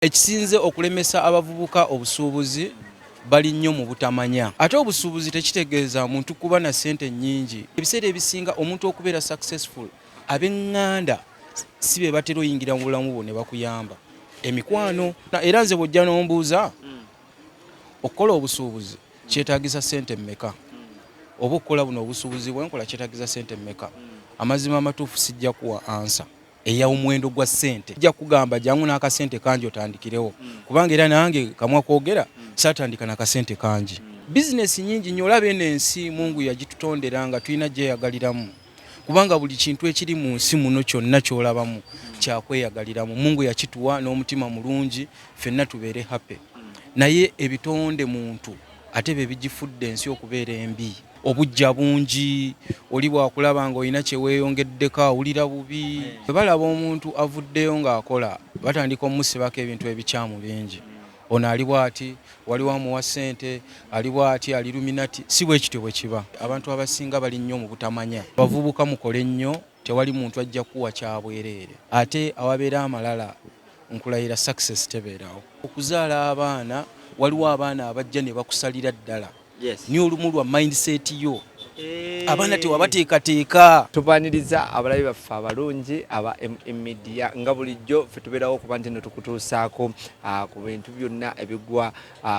Ekisinze okulemesa abavubuka obusuubuzi bali nnyo mu butamanya. Ate obusuubuzi tekitegeeza muntu kuba na ssente nnyingi. Ebiseera ebisinga omuntu okubeera successful ab'eŋŋanda si be batera oyingira mu bulamu bwo ne bakuyamba. Emikwano era nze bw'ojja n'ombuuza okukola obusuubuzi kyetaagisa ssente mmeka oba okukola buno obusuubuzi bwenkola kyetaagisa ssente mmeka, amazima amatuufu sijja kuwa ansa ey'omuwendo gwa ssente. Nja kugamba jangu n'akasente kangi otandikirewo kubanga era nange kamwa kwogera saatandika na kasente kangi. Bizinesi nyingi nnyo olaba eno ensi Mungu yagitutondera nga tulina gyeyagaliramu kubanga buli kintu ekiri mu nsi muno kyonna ky'olabamu kyakweyagaliramu. Mungu yakituwa n'omutima mulungi ffenna tubeere happy naye ebitonde muntu ate bye bigifudde ensi okubeera embi. Obuggya bungi, oli bw'akulaba ng'olina kye weeyongeddeko awulira bubi. Bwe balaba omuntu avuddeyo ng'akola batandika omusibako ebintu ebikyamu bingi. Ono ali bw'ati, waliwo amuwa ssente, ali bw'ati, ali luminati. Si bwe kityo bwe kiba. Abantu abasinga bali nnyo mu butamanya. Abavubuka mukole nnyo, tewali muntu ajja kukuwa kya bwereere. Ate awabeera amalala nkulayira success tebeerawo. Okuzaala abaana, waliwo abaana abajja ne bakusalira ddala. Naye olumu lwa mindset yo abaana tewabateekateeka. Tubaaniriza abalabi baffe abalungi aba MM Media nga bulijjo ffe tubeerawo okuba nti no tukutuusaako ku bintu byonna ebigwa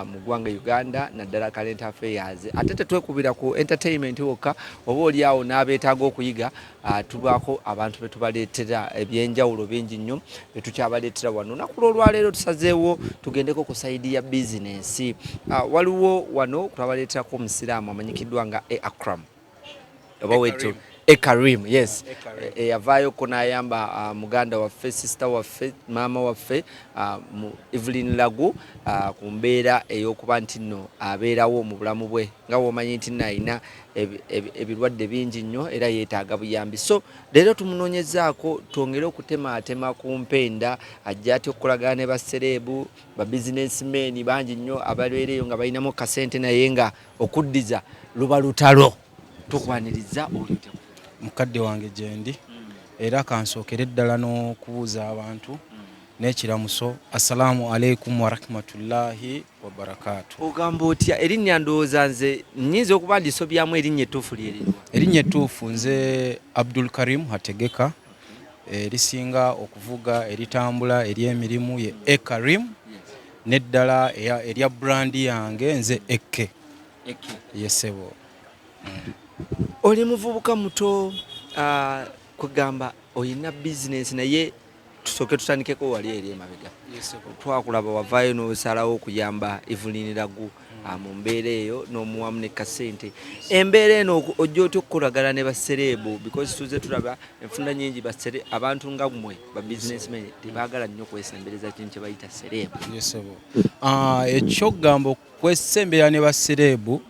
mu ggwanga Uganda naddala current affairs. Ate tetwekubira ku entertainment wokka oba oli awo n'abeetaaga okuyiga tubaako abantu be tubaleetera ebyenjawulo bingi nnyo bye tukyabaleetera wano. Olunaku lw'olwaleero tusazeewo tugendeko ku sayidi ya bizinensi. Waliwo wano twabaleeterako omusiraamu amanyikiddwa nga A Akram oba wetu Ekarim, yes, eyavaayoko n'ayamba muganda waffe, sister waffe, maama waffe mu Evelyn Lagu ku mbeera ey'okuba nti nno abeerawo mu bulamu bwe nga bw'omanyi nti nno alina ebirwadde bingi nnyo era yeetaaga buyambi. So leero tumunoonyezaako twongere okutemaatema ku mpenda ajja atya okukolagana ne basereebu, ba businessmen bangi nnyo ababeera eyo nga balinamu kasente naye nga okuddiza luba lutalo. Tukwaniriza oli otya? Mukadde wange gyendi era kansookere ddala n'okubuuza abantu n'ekiramuso assalamu alaikum warahmatullahi wabarakatu. Ogamba otya erinnya? Ndowooza nze nnyinza okuba ndisobyamu erinnya ettuufu lyeriwa? Erinnya ettuufu nze Abdul Karim Hategeka, erisinga okuvuga eritambula ery'emirimu ye Ekarim, n'eddala erya brand yange nze Eke yesebo. Oli muvubuka muto, kwegamba olina bizinensi, naye tusooke tutandikeko wali eri emabega. Twakulaba wavaayo n'osalawo okuyamba Evelyn Lagu mu mbeera eyo n'omuwamu ne kasente. Embeera eno ojja otya okukolagana ne basereebu? Because tuze tulaba enfunda nyingi basere abantu nga mmwe ba businessmen tebaagala nnyo kwesembereza kintu kye bayita sereebu. Yesebo. Ekyokugamba okwesembera ne basereebu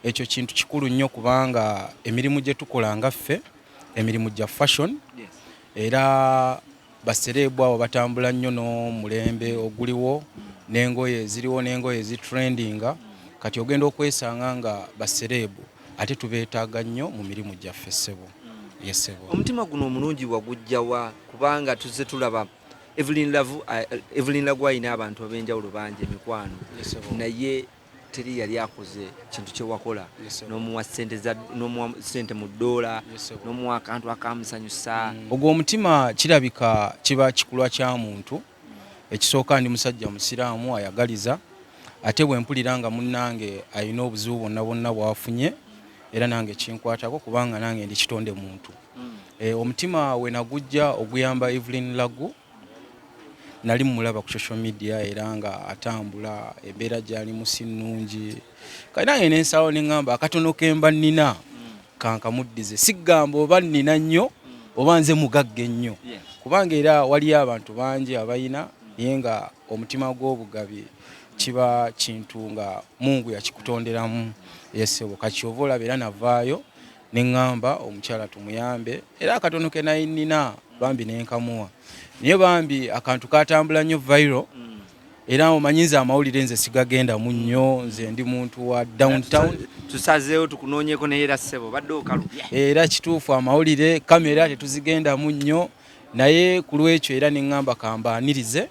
ekyo kintu kikulu nnyo kubanga emirimu gye tukola nga ffe emirimu gya fashion era basereebu abo batambula nnyo n'omulembe oguliwo n'engoye eziriwo n'engoye ezitrendinga. Kati ogenda okwesanga nga basereebu ate tubeetaaga nnyo mu mirimu gyaffe ssebo. Yesebo. Omutima guno omulungi wagujjawa? Kubanga tuzze tulaba Evelyn Lavu, Evelyn Lagu alina abantu ab'enjawulo bangi emikwano naye teri yali akoze kintu kyewakola n'omuwa ssente za n'omuwa ssente mu ddoola n'omuwa akantu akamusanyusa. Ogwo omutima kirabika kiba kikulwa kya muntu. Ekisooka ndi musajja musiraamu ayagaliza, ate bwe mpulira nga munnange alina obuzibu bwonna bwonna bw'afunye era nange kinkwatako kubanga nange ndi kitonde muntu. Omutima we nagujja oguyamba Evelyn Lagu nali mmulaba ku social media era nga atambula embeera gy'alimu si nnungi, kati nange ne nsalawo ne ŋŋamba akatono ke mba nnina kankamuddize. Siggamba oba nnina nnyo oba nze mugagga ennyo kubanga era waliyo abantu bangi abayina naye nga omutima gw'obugabi kiba kintu nga Mungu yakikutonderamu. Yesebo kati ky'ova olaba era navaayo ne ŋŋamba omukyala tumuyambe era akatono ke nali nnina bambi ne nkamuwa, naye bambi akantu katambula nnyo viral era omanyi nze amawulire nze sigagendamu nnyo, nze ndi muntu wa downtown. Tusazeewo tukunoonyeeko naye era ssebo badde okalubye. Era kituufu amawulire kamera tetuzigendamu nnyo, naye ku lwekyo era ne ŋŋamba kambaanirize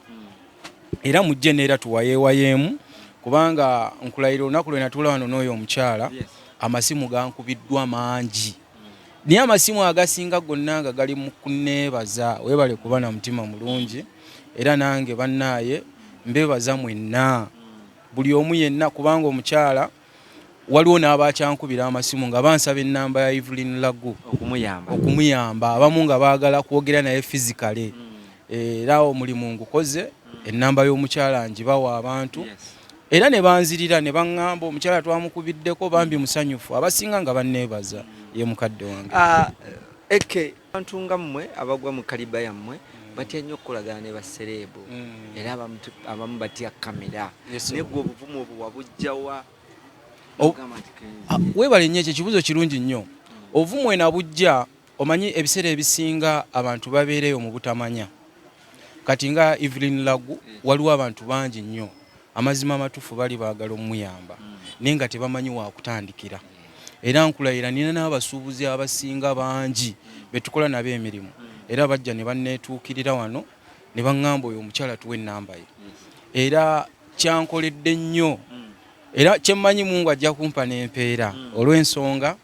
Era mujje neera tuwayeewayeemu, kubanga nkulayira olunaku lwe natuula wano n'oyo omukyala, amasimu gankubiddwa mangi, naye amasimu agasinga gonna nga gali mu kuneebaza, weebale kuba na mutima mulungi. Era nange bannaaye mbeebaza mwenna, buli omu yenna, kubanga omukyala waliwo n'abakyankubira amasimu nga bansaba ennamba ya Evelyn Lagu okumuyamba. Okumuyamba. Abamu nga baagala kwogera naye physically. Era omulimu ngukoze, ennamba y'omukyala ngibawa abantu, era ne banzirira ne baŋŋamba omukyala twamukubiddeko, bambi musanyufu. Abasinga nga banneebaza, ye mukadde wange. Ah, eke abantu nga mmwe abagwa mu caliber yammwe batya nnyo okukolagana ne ba celeb, era abamu batya kamera. Naye gwe obuvumu obwo wabujjawa? Ogamba nti Ah, weebale nnyo, ekyo ekibuuzo kirungi nnyo. Obuvumu ena bujja, omanyi ebiseera ebisinga abantu babeereyo mu butamanya. Kati nga Evelyn Lagu, waliwo abantu bangi nnyo, amazima amatuufu, bali baagala omuyamba naye nga tebamanyi wakutandikira. Era nkulayira nina n'abasuubuzi abasinga bangi betukola nabo emirimu, era bajja ne banneetuukirira wano ne baŋŋamba, oyo omukyala tuwe ennamba ye. Era kyankoledde nnyo, era kyemmanyi Mungu ajja kumpa n'empeera olw'ensonga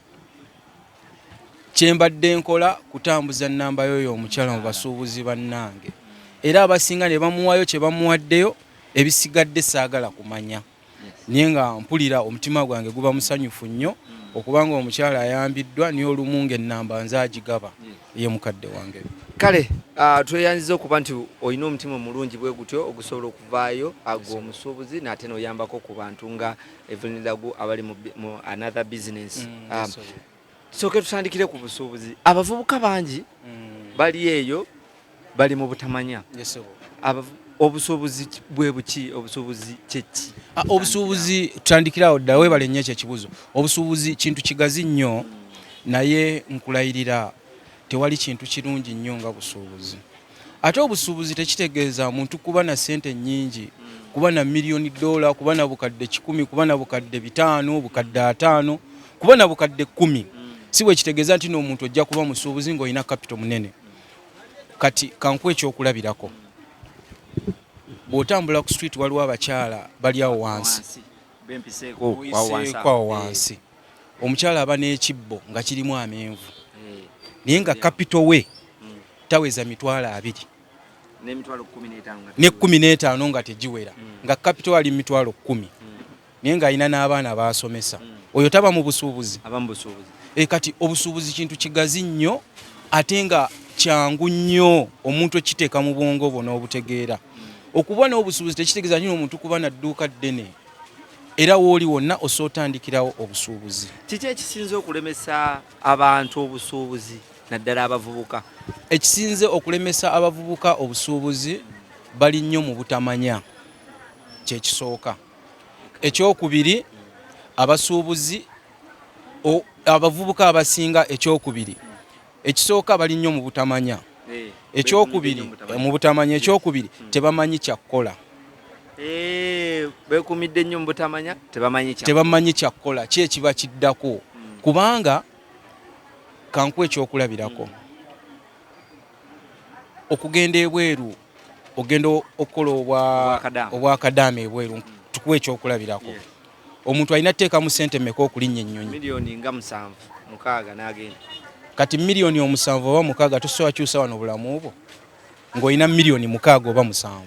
kyembadde nkola kutambuza nnamba y'oyo omukyala mu basuubuzi bannange, era abasinga ne bamuwayo kye bamuwaddeyo, ebisigadde saagala kumanya. Naye nga mpulira omutima gwange guba musanyufu nnyo okubanga omukyala ayambiddwa, naye olumu ng'ennamba nze agigaba, ye mukadde wange. Kale tweyanziza okuba nti olina omutima omulungi bwe gutyo ogusobola okuvaayo agwo omusuubuzi n'ate n'oyambako ku bantu nga Evelyn Lagu abali mu another business. Tusooke tutandikire ku busuubuzi. Abavubuka bangi bali eyo bali mu butamanya. Obusuubuzi bwe buki? Obusuubuzi kyeki? Ah, obusuubuzi, tutandikirawo ddala. Weebale nnyo ekyo ekibuuzo. Obusuubuzi kintu kigazi nnyo, naye nkulayirira tewali kintu kirungi nnyo nga busuubuzi. Ate obusuubuzi tekitegeeza muntu kuba na ssente nnyingi, kuba na miliyoni dola, kuba na 100,000, kuba na 500,000, 50,000, kuba na 10,000. Si bwe kitegeeza nti n'omuntu ojja kuba musuubuzi ng'olina capital munene. Kati kankuwa ekyokulabirako. Bw'otambula ku street, waliwo abakyala bali awo wansi. Bempiseeko awo wansi. Oyiseeko awo wansi, omukyala aba n'ekibbo nga kirimu amenvu, naye nga capital we taweza 20,000. N'emitwalo 15 nga ne 15 nga tegiwera, nga capital ali 10,000, naye ng'alina n'abaana baasomesa. Oyo taba mu busuubuzi? Aba mu busuubuzi. E, kati obusuubuzi kintu kigazi nnyo, ate nga kyangu nnyo omuntu ekiteeka mu bwongo bwo n'obutegeera. Okuba n'obusuubuzi tekitegeeza nyo omuntu kuba na dduuka ddene. Era wooli wonna osobola otandikirawo obusuubuzi. Kiki ekisinze okulemesa abantu obusuubuzi, naddala abavubuka? Ekisinze okulemesa abavubuka obusuubuzi, bali nnyo mu butamanya, kyekisooka. Ekyokubiri, abasuubuzi, abavubuka abasinga, ekyokubiri, ekisooka bali nnyo mu butamanya. Ekyokubiri, mu butamanya. Ekyokubiri, tebamanyi kyakkola. Bekumidde nnyo mu butamanya, tebamanyi kya Tebamanyi kyakkola, ki ekiba kiddako. Kubanga kankuwa ekyokulabirako, okugenda ebweru, ogenda okukola Obwakadaama. Obwakadaama ebweru, tukuwa ekyokulabirako, omuntu alina kuteekamu sente meka okulinnya ennyonyi? Miliyoni nga 7, 6 n'agenda. Kati miliyoni 7 oba 6 tosobola kyusa wano bulamu bwo ng'olina miliyoni 6 oba 7?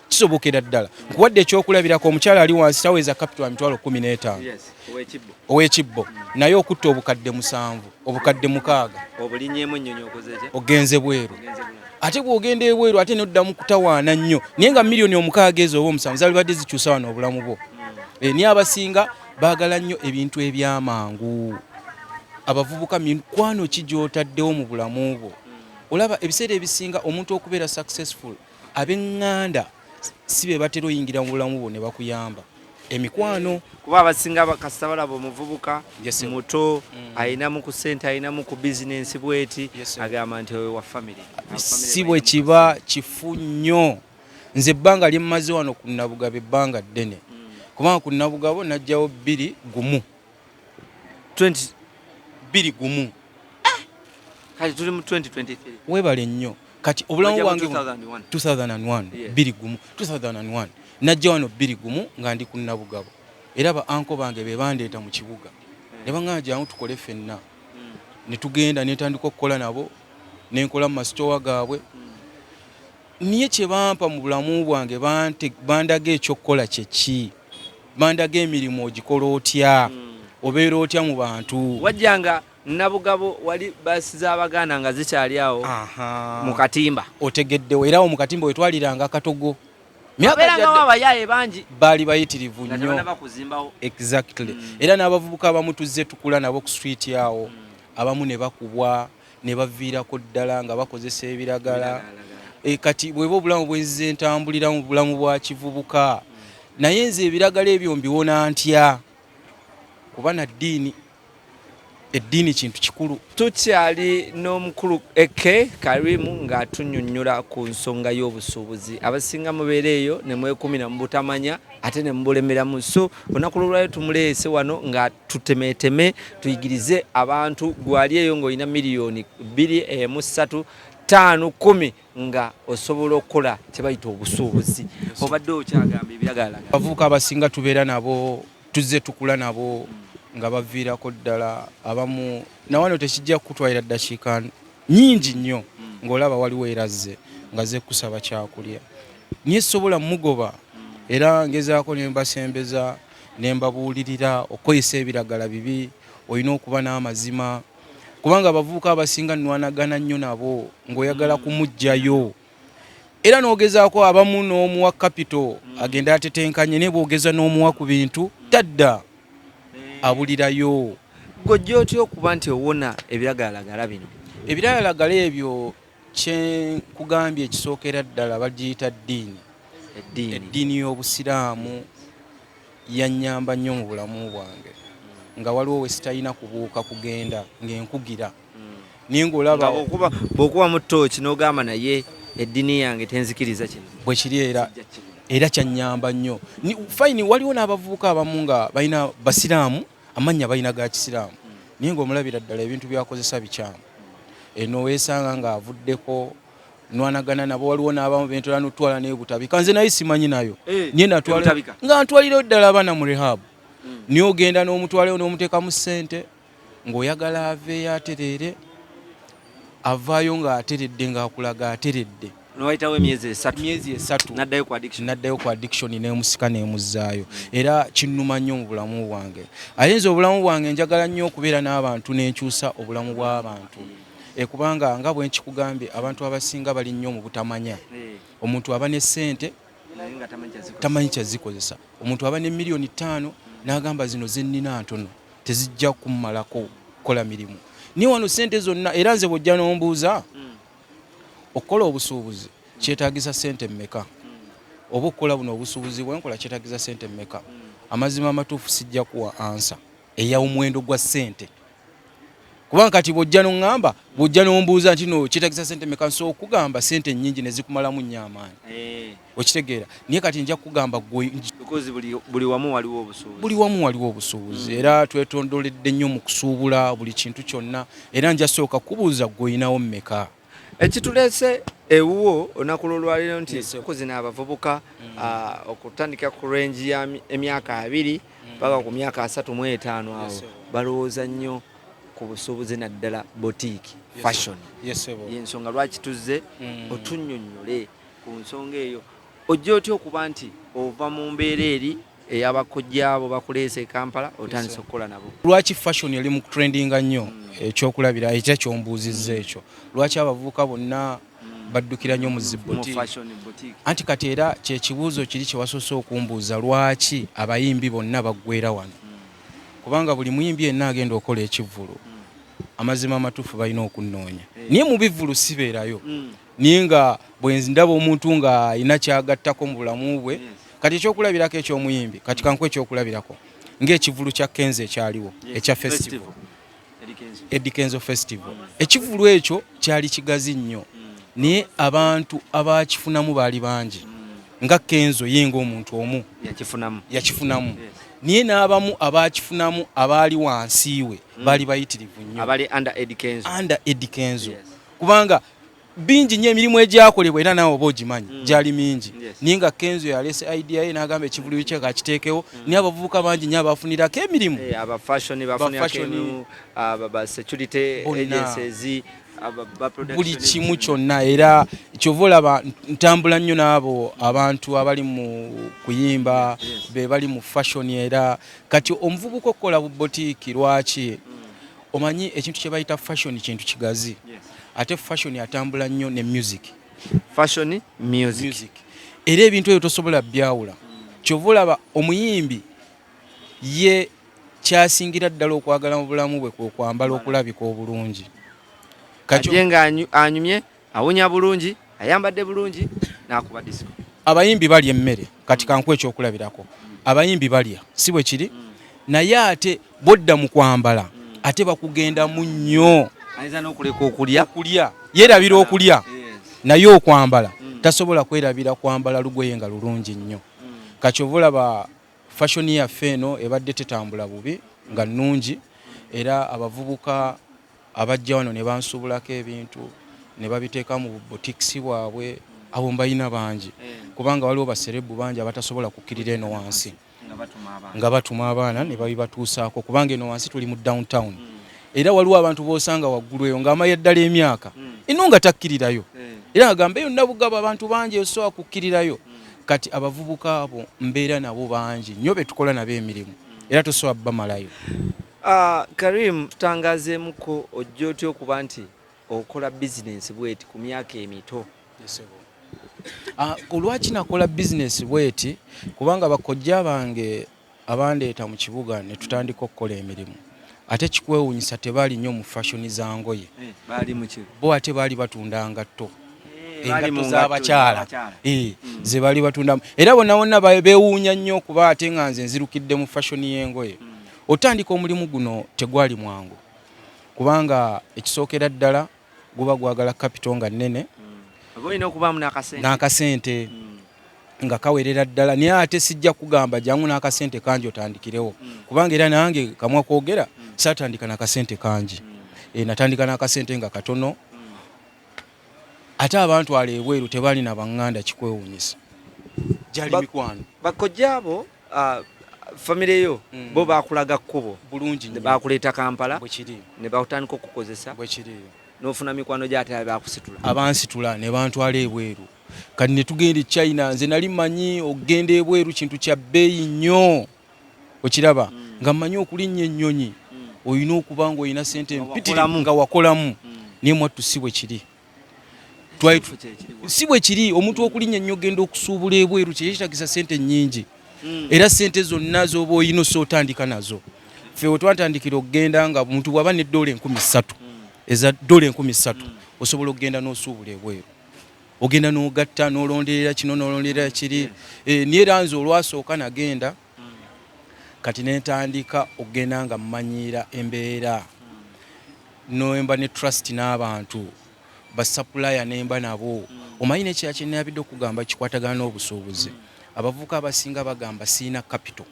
Kisobokera ddala. Nkuwadde ekyokulabirako, omukyala ali wansi taweza capital wa 15,000. Yes, ow'ekibbo. Ow'ekibbo, naye okutta 7,000, 6,000, obulinnyemu ennyonyi, okoze etya? Ogenze bweru. Ogenze bweru. Ate bw'ogenda ebweru, ate noddamu kutawaana nnyo, naye nga miliyoni 6 ezo oba 7 zalibadde zikyusa wano obulamu bwo. Naye abasinga baagala nnyo ebintu ebyamangu. Abavubuka, mikwano ki gy'otaddewo mu bulamu bwo? Olaba ebiseera ebisinga omuntu okubeera successful, ab'eŋŋanda si be batera oyingira mu bulamu bwo ne bakuyamba, emikwano. Kuba abasinga kasita balaba omuvubuka Yes, sir. muto, ayinamu ku ssente, ayinamu ku bizinensi bweti, Yes, sir. agamba nti oyo wa family. Si bwe kiba, kifu nnyo. Nze ebbanga lye mmaze wano ku Nabugabo, ebbanga ddene, kubanga ku Nabugabo najjawo 2 1. 20 2 1. Kati tuli mu 2023. Weebale nnyo. Kati obulamu bwange 2001 2 2001 najja wano 2 nga ndi ku Nabugabo, era ba anko bange be bandeeta mu kibuga ne baŋŋamba jangu tukole ffenna. Ne tugenda ne ntandika okukola nabo, ne nkola mu masitowa gaabwe. Niye kye bampa mu bulamu bwange, bandaga ekyokukola kye ki, bandaga emirimu ogikola otya, obeera otya mu bantu. Wajjanga Nabugabo wali baasi z'Abaganda nga zikyali awo mu katimba. Otegeddewo, era awo mu katimba wetwaliranga akatogo. Abeerangawo abayaaye bangi, baali bayitirivu nnyo. Exactly. Era n'abavubuka abamu tuzze tukula nabo ku street awo, abamu ne bakubwa ne baviirako ddala nga bakozesa ebiragala. Kati bweba obulamu bwenzize ntambulira mu bulamu bwa kivubuka, naye nze ebiragala ebyo mbiwona ntya? Kuba na ddiini, eddiini kintu kikulu. Tukyali n'omukulu Eke Karimu ng'atunnyonnyola ku nsonga y'obusuubuzi. Abasinga mubeera eyo ne mwekumira mu butamanya ate ne mubulemeramu. So olunaku lwolwayo tumuleese wano nga tutemeeteme tuyigirize abantu. Gwali eyo ng'olina miliyoni 2, 1, 3, 5, 10 nga osobola okukola kye bayita obusuubuzi. Obadde okyagamba ebiragalalagala. Abavubuka abasinga tubeera nabo, tuzze tukula nabo nga baviirako ddala abamu. Nawano tekijja kukutwalira ddakiika nnyingi nnyo ng'olaba waliwo erazze nga ze kusaba kyakulya, naye sobola mugoba. Era ngezaako ne mbasembeza ne mbabuulirira okukozesa ebiragala bibi, olina okuba n'amazima, kubanga abavubuka abasinga nnwanagana nnyo nabo ng'oyagala kumuggyayo, era n'ogezaako abamu n'omuwa kapito agenda atetenkanye, naye bw'ogeza n'omuwa ku bintu tadda, abulirayo. Gojja otya okuba nti owona ebiragalalagala bino? Ebiragalalagala ebyo kyenkugambye ekisookera ddala bagiyita ddiini. Eddiini y'Obusiraamu yannyamba nnyo mu bulamu bwange, nga waliwo we sitalina kubuuka kugenda ng'enkugira, naye ng'olaba bw'okuba mu ttooki n'ogamba naye eddiini yange tenzikiriza kino. Bwe kiri, era kyannyamba nnyo. Fine, waliwo n'abavubuka abamu nga balina basiraamu, amannya balina ga kisiraamu, naye ng'omulabira ddala ebintu byakozesa bikyamu. Eno weesanga ng'avuddeko nwanagana nabo. Waliwo n'abamu bentwala notwala n'ebutabika, nze naye simanyi nayo, naye natwala nga ntwalirayo ddala abaana mu rehab. Naye ogenda n'omutwalayo n'omuteekamu ssente ng'oyagala aveeyo atereere, avaayo ng'ateredde, ng'akulaga ateredde. Nowayitawo emyezi 3, Emyezi 3, naddayo ku addiction, naddayo ku addiction, n'emusika n'emuzzaayo. Era kinnuma nnyo mu bulamu bwange. Ate nze obulamu bwange njagala nnyo okubeera n'abantu n'enkyusa obulamu bw'abantu, kubanga nga bwe nkikugambye, abantu abasinga bali nnyo mu butamanya. Omuntu aba ne ssente tamanyi kyazikozesa. Omuntu aba ne miliyoni 5 n'agamba zino zennina ntono, tezijja kummalako kukola mirimu, naye wano ssente zonna. Era nze bw'ojja n'ombuuza okukola obusuubuzi kyetaagisa ssente mmeka, oba okukola buno obusuubuzi bwenkola kyetaagisa ssente mmeka, amazima amatuufu sijja kuwa answer ey'omuwendo gwa ssente, kubanga kati bw'ojja n'oŋŋamba, bw'ojja n'ombuuza nti no kyetaagisa ssente mmeka, nsobola okugamba ssente nnyingi ne zikumalamu nnyo amaanyi. Okitegeera? Naye kati nja kugamba gwe buli wamu waliwo obusuubuzi. Buli wamu waliwo obusuubuzi, era twetondoledde nnyo mu kusuubula buli kintu kyonna. Era nja sooka kubuuza gwe, oyinawo mmeka? Ekituleese ewuwo olunaku lwolwaleero nti kuzina abavubuka okutandika ku range ya emyaka 20 paka ku myaka 35 awo balowooza nnyo ku busuubuzi, naddala boutique fashion. Yensonga lwaki tuzze otunnyonnyole ku nsonga eyo. Ojja otya okuba nti ova mu mbeera eri ey'abakojjaabo bakuleese e Kampala, otandise okukola nabo? Lwaki fashion eri mu trendinga nnyo? Ekyokulabira ekya kyombuuzizza ekyo, lwaki abavubuka bonna baddukira nnyo mu zi boutique? Anti kati era kyekibuuzo kiri kyewasoose okumbuuza, lwaki abayimbi bonna baggwera wano? Kubanga buli muyimbi yenna agenda okukola ekivvulu, amazima amatuufu balina okunnoonya, naye mu bivvulu sibeerayo. Naye nga bwe ndaba omuntu ng'alina kyagattako mu bulamu bwe, kati ekyokulabirako eky'omuyimbi, kati kankuwa ekyokulabirako ng'ekivvulu kya Kenzo ekyaliwo ekya festival, Eddy Kenzo Festival. Ekivvulu ekyo kyali kigazi nnyo, naye abantu abakifunamu baali bangi. Nga Kenzo ye ng'omuntu omu yakifunamu, naye n'abamu abakifunamu abaali wansi we baali bayitirivu nnyo, under Eddy Kenzo, kubanga Bingi nnyo emirimu egyakolebwa, era naawe oba ogimanyi, gyali mingi. Naye nga Kenzo yaleese idea ye n'agamba ekivulu kye kakiteekewo, naye abavubuka bangi nnyo abafunirako emirimu. Eh, aba fashion bafunirako fashion. Emirimu, aba security Bonna. agencies, aba production. Buli kimu kyonna. Era kyova olaba ntambula nnyo n'abo abantu abali mu kuyimba, be bali mu fashion. Era kati omuvubuka okukola bubotiiki, lwaki omanyi ekintu kye bayita fashion kintu kigazi, ate fashion atambula nnyo ne music. Fashion, music. Music. Era ebintu ebyo tosobola byawula. Kyova olaba omuyimbi ye kyasingira ddala okwagala mu bulamu bwe kwe kwambala, okulabika obulungi. Kati Ajje nga anyumye, awunya bulungi, ayambadde bulungi, n'akuba disco. Abayimbi balya emmere. Kati kankuwa ekyokulabirako, abayimbi balya, si bwe kiri? Naye ate bodda mu kwambala, ate bakugendamu nnyo. Ayinza n'okuleka okulya. Okulya yeerabira okulya, naye okwambala tasobola kwerabira kwambala lugoye nga lulungi nnyo. Kakyova olaba fashion yaffe eno ebadde tetambula bubi, nga nnungi. Era abavubuka abajja wano ne bansuubulako ebintu ne babiteeka mu boutiques bwabwe, abo mbalina bangi, kubanga waliwo ba celeb bangi abatasobola kukkirira eno wansi, nga batuma abaana, nga batuma abaana ne babibatuusaako, kubanga eno wansi tuli mu downtown. Era waliwo abantu b'osanga waggulu eyo ng'amaya ddala emyaka eno nga takkirirayo, era agamba eyo Nabugabo abantu bangi, osobola kukkirirayo. Kati abavubuka abo mbeera nabo bangi nnyo be tukola nabo emirimu, era tosobola bamalayo. Karim, tutangazeemuko, ojja otya okuba nti okola bizinensi bweti ku myaka emito? Lwaki nakola bizinesi bweti? Kubanga bakojja bange abandeeta mu kibuga ne tutandika okukola emirimu, ate kikwewuunyisa tebaali nnyo mu fashion za ngoye. Baali muki? Bo ate baali batunda ngatto. Baali mu engatto ngatto z'abakyala. z'abakyala. Ze baali batundamu, era bonna bonna beewuunya nnyo kuba ate nga nze nzirukidde mu fashion y'engoye. Otandika omulimu guno tegwali mwangu, kubanga ekisookera ddala guba gwagala capital nga nnene. Oba olina okubaamu n'akasente. N'akasente nga kawerera ddala. Naye ate sijja kugamba jangu n'akasente kangi otandikirewo, kubanga era nange kamwa kwogera saatandika nakasente kangi. Natandika n'akasente nga katono, ate abantu ala ebweru tebalina baŋŋanda, kikwewuunyisa, gyali mikwano. Bakojja abo, famire yo, bo bakulaga kkubo. Bulungi nnyo. Bakuleeta Kampala. Bwe kiri. Ne bakutandika okukozesa. Bwe kiri. N'ofuna mikwano gyate bakusitula. Abansitula ne bantwala ebweru. Kati ne tugenda e China. Nze nali mmanyi okugenda ebweru kintu kya bbeeyi nnyo, okiraba, nga mmanyi okulinnya ennyonyi olina okuba ng'olina sente Nga mpitirivu, wakolamu. Nga wakolamu. Naye mwattu si bwe kiri. Si bwe kiri. Omuntu okulinnya ennyo ogenda okusuubula ebweru kyeyetagisa sente nnyingi, era sente zonna z'oba olina osa otandika nazo. Ffe we twatandikira okugenda nga omuntu bw'aba ne dola 3000, eza dola 3000, osobola okugenda n'osuubula ebweru. Ogenda n'ogatta n'olonderera kino n'olonderera kiri. Naye era nze olwasooka nagenda, kati nentandika okugenda nga mmanyiira embeera, nemba ne trust n'abantu ba supplier, nemba nabo. Omanyi nekira kyenabidde okugamba kikwatagana n'obusuubuzi, abavubuka abasinga bagamba siina capital.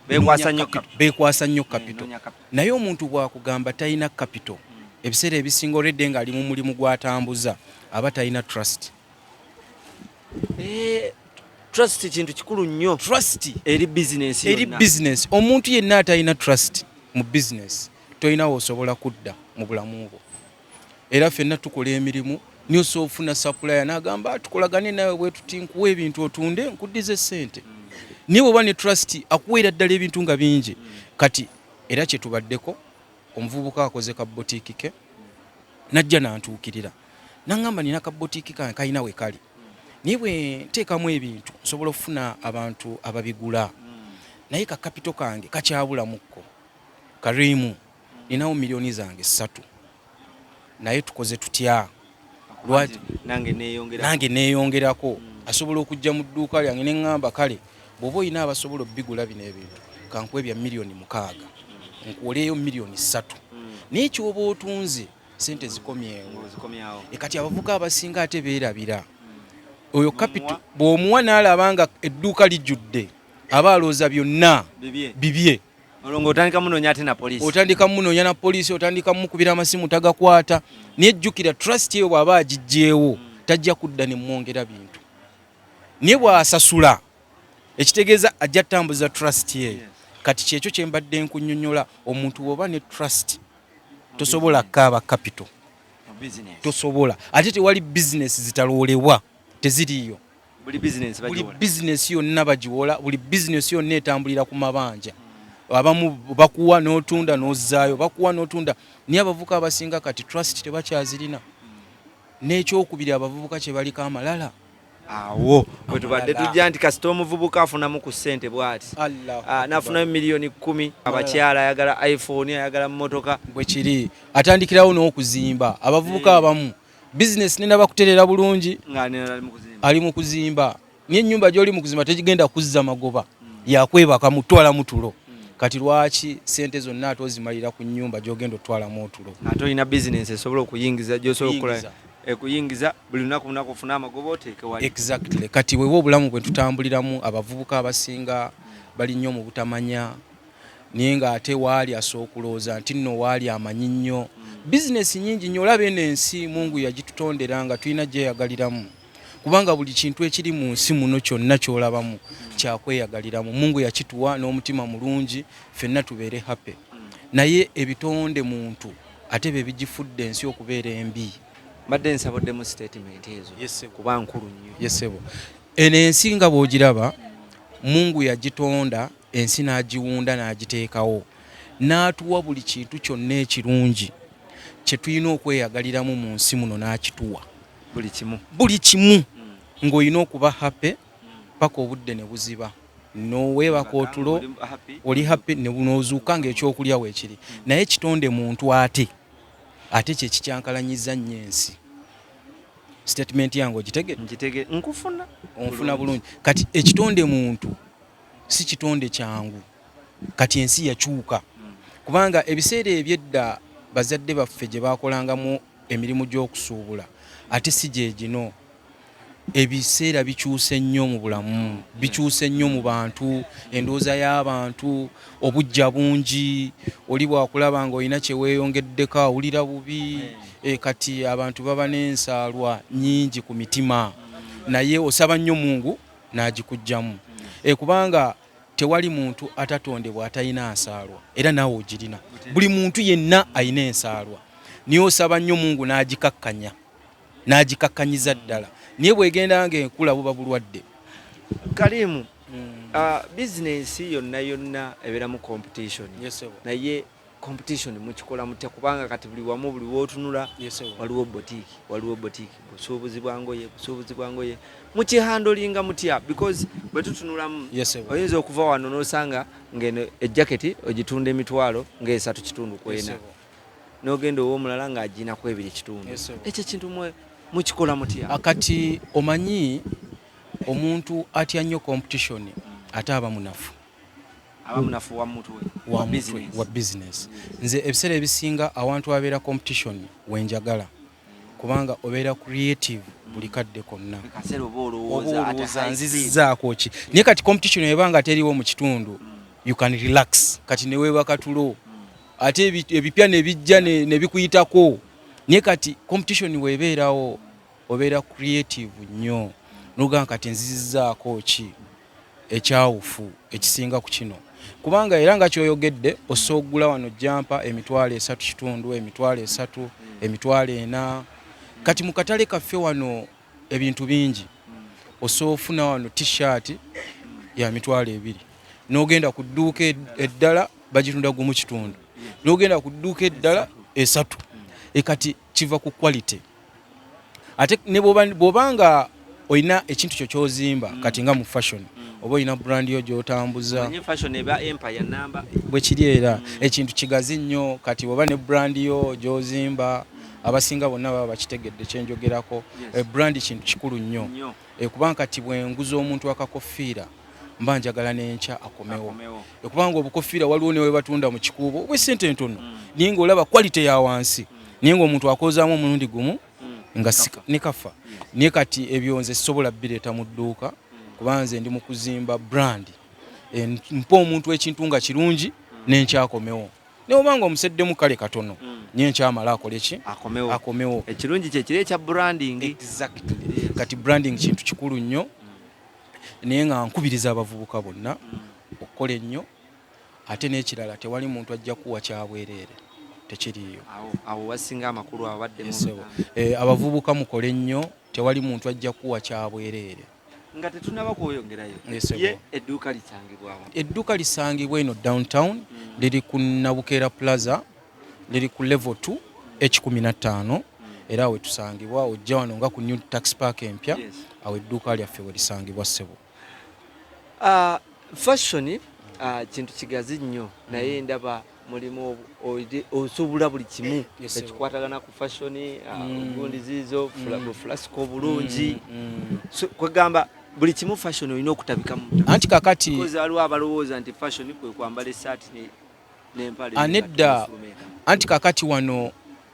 Bekwasa nnyo. Bekwasa nnyo capital. Noonya capital. Naye omuntu bwakugamba talina capital, ebiseera ebisinga olwedde ng'ali mu mulimu gw'atambuza aba talina trust. Trust kintu kikulu nnyo. Trust eri bizinensi eri yonna. Business, omuntu yenna atalina trust mu business, tolinawo osobola kudda mu bulamu bwo. Era ffenna tukola emirimu niyo osobola ofuna supplier n'agamba tukolagane nawe bwe tuti, nkuwa ebintu otunde nkuddize ssente. Naye bw'oba ne trust akuweera ddala ebintu nga bingi. Kati era kye tubaddeko, omuvubuka akoze ka botiiki ke najja nantuukirira naŋŋamba nina ka botiiki kange kalina we kali, naye bwe nteekamu ebintu nsobola okufuna abantu ababigula, naye ka capital kange kakyabulamuko. Karimu, ninawo miliyoni zange 3, naye tukoze tutya? Lwaki nange neeyongera? Nange neeyongerako. Asobola okujja mu dduuka lyange ne ŋŋamba kale bw'oba olina abasobola obbigula bino ebintu, kankuwa ebya miliyoni 6, nkuwoleeyo miliyoni 3, naye kyoba otunze sente zikomyewo. Ozikomyawo. E kati abavubuka abasinga ate beerabira oyo capital. Bw'omuwa n'alaba nga edduuka lijjudde, aba alowooza byonna bibye. Bibye. Olwo ng'otandika munoonya ate na poliisi. Otandika munoonya na poliisi, otandika mukubira amasimu tagakwata. Naye jjukira trust eyo bw'aba agiggyeewo tajja kudda ne mwongera bintu, naye bw'asasula ekitegeeza ajja tambuza trust eyo. Kati kyekyo kye mbadde nkunnyonnyola, omuntu bw'oba ne trust tosobola kaaba capital, tosobola. Ate tewali bizinesi zitaloolebwa, teziriiyo. Buli bizinesi Buli bagiwola. Bizinesi yonna bagiwola, buli bizinesi yonna etambulira ku mabanja. Abamu bakuwa n'otunda n'ozzaayo, bakuwa n'otunda. Naye abavubuka abasinga kati trust tebakyazirina. N'ekyokubiri, abavubuka kye baliko amalala. Awo bwe tubadde Amalala. tujja nti kasita omuvubuka afunamu ku ssente bw'ati, Allahu n'afunayo Akbar. miliyoni 10, abakyala ayagala iPhone, ayagala mmotoka. Bwe kiri, atandikirawo n'okuzimba. Abavubuka abamu bizinesi nena bakuterera bulungi nga nena ali mu kuzimba. Ali mu kuzimba, naye ennyumba gy'oli mu kuzimba tegigenda kuzza magoba, yakwebaka mutwalamu tulo. Kati lwaki sente zonna ate ozimalira ku nnyumba gy'ogenda otwalamu otulo? Ate olina bizinesi esobola okuyingiza, gyosobola okukola Okuyingiza. ekuyingiza buli lunaku lunaku, ofune amagoba oteeke wali. Exactly. Kati wewe obulamu bwe tutambuliramu, abavubuka abasinga bali nnyo mu butamanya, naye ng'ate waali asobola okulowooza nti nno waali amanyi nnyo bizinesi nyingi nnyo. Olaba eno ensi Mungu yagitutondera nga tulina gyeyagaliramu, kubanga buli kintu ekiri mu nsi muno kyonna ky'olabamu kyakweyagaliramu. Mungu yakituwa n'omutima mulungi ffenna tubeere happy, naye ebitonde muntu ate be bigifudde ensi okubeera embi. Mbadde nsabuddemu statement ezo Yes, sir. kuba nkulu nnyo. Yes, ssebo. Eno ensi nga bw'ogiraba, Mungu yagitonda ensi n'agiwunda n'agiteekawo, n'atuwa buli kintu kyonna ekirungi kye tulina okweyagaliramu mu nsi muno, n'akituwa. Buli kimu. Buli kimu, ng'olina okuba happy paka obudde ne buziba, noweebaka otulo. Oli happy. Oli happy n'ozuuka ng'ekyokulya weekiri. Naye kitonde muntu ate kyekikyankalanyiza nnyo ensi. Statement yange ogitegedde? Nkitegere, nkufuna. Onfuna bulungi. Kati ekitonde muntu si kitonde kyangu. Kati ensi yakyuka, kubanga ebiseera ebyedda bazadde baffe gye bakolangamu emirimu gy'okusuubula ate si gye gino. Ebiseera bikyuse nnyo mu bulamu, bikyuse nnyo mu bantu, endowooza y'abantu, obujja bungi. Oli bwakulaba ng'olina kye weeyongeddeko awulira bubi. Kati abantu baba n'ensaalwa nnyingi ku mitima, naye osaba nnyo Mungu n'agikuggyamu, kubanga tewali muntu atatondebwa atalina nsaalwa, era naawe ogirina. Buli muntu yenna alina ensaalwa, naye osaba nnyo Mungu n'agikakkanya, n'agikakkanyiza ddala. Naye bwegenda ng'enkula buba bulwadde. Kalimu, bizinensi yonna yonna ebeeramu competition. Yes, sir. Naye competition mukikola mutya? Kubanga kati buli wamu, buli wootunula Yes, sir. waliwo boutique, waliwo boutique, busuubuzi bwa ngoye, busuubuzi bwa ngoye. Mukihandlinga mutya? Because bwe tutunulamu, Yes, sir. oyinza okuva wano n'osanga ng'eno ejaketi ogitunda emitwalo ng'esatu kitundu Yes, kwena, sir. n'ogenda ow'omulala ng'aginaku ebiri kitundu. Yes, sir. Ekyo ekintu mwe mukikola mutya? Akati omanyi omuntu atya nnyo competition ate aba munafu. Aba munafu wa mutwe. Wa wa mutwe business. Wa business. Nze ebiseera ebisinga awantu abeera competition wenjagala, kubanga obeera creative buli kadde konna. Kaseera oba Oba olowooza at a olowooza high speed. nzizizaako ki. Naye kati competition eba nga teriwo mu kitundu, you can relax, kati neweebaka tulo, ate ebipya nebijja ne bikuyitako. Naye kati competition weebeerawo obeera creative nnyo, nogamba kati nzizizaako ki ekyawufu ekisinga ku kino. Kubanga era nga kyoyogedde, osobola okugula wano jumper 3,500, 300,000, 400,000. Kati mu katale kaffe wano ebintu bingi. Osobola ofuna wano t-shirt ya 20,000, n'ogenda ku dduuka eddala bagitunda 1.5, n'ogenda ku dduuka eddala 3. Kati kiva ku quality. Ate ne bw'oba nga olina ekintu kyo ky'ozimba, kati nga mu fashion, oba olina brand yo gy'otambuza. Omanyi fashion eba empire namba. Bwe kiri, era ekintu kigazi nnyo. Kati bw'oba ne brand yo gy'ozimba, abasinga bonna baba bakitegedde kyenjogerako. Brand kintu kikulu nnyo. Nnyo. Kubanga kati bwenguza omuntu akakofiira, mba njagala n'enkya akomewo. Akomewo. Kubanga obukofiira waliwo ne webatunda mu kikuubo obwesente entono, naye ng'olaba quality ya wansi, naye ng'omuntu akozaamu omulundi gumu nga ne kafa. Naye kati ebyo nze sisobola bireeta mu dduuka, kuba nze ndi mu kuzimba brand. Mpa omuntu ekintu nga kirungi. Nenkyakomewo, naye obanga omuseddemu kale katono, nyenkyamala akole ki? Akomewo. Akomewo. Ekirungi kyekiri ekya branding. Exactly. Kati branding kintu kikulu nnyo, naye nga nkubiriza abavubuka bonna okukola ennyo. Ate n'ekirala, tewali muntu ajja kuwa kyabwereere, tekiriiyo. Awo wasinga amakulu abaddemu. Yes, ssebo. Abavubuka mukole nnyo, tewali muntu ajja kuwa kyabwereere. Nga tetunaba kweyongerayo, Yes, ssebo. ye edduuka lisangibwawa? Edduuka lisangibwa eno downtown, liri ku Nabukeera Plaza, liri ku level 2 H15, era awe tusangibwa. Ojja wano nga ku new tax park empya, awo edduuka lyaffe we lisangibwa, ssebo. Fashion kintu kigazi nnyo, naye ndaba mulimu osobola buli kimu Yes, sir. ekikwatagana ku fashion, gundi ziizo fulasiko obulungi. So, kwegamba buli kimu fashion olina okutabikamu. Anti kakati Because waliwo abalowooza nti fashion kwe kwambala essaati n'empale. Ah, nedda. Anti kakati wano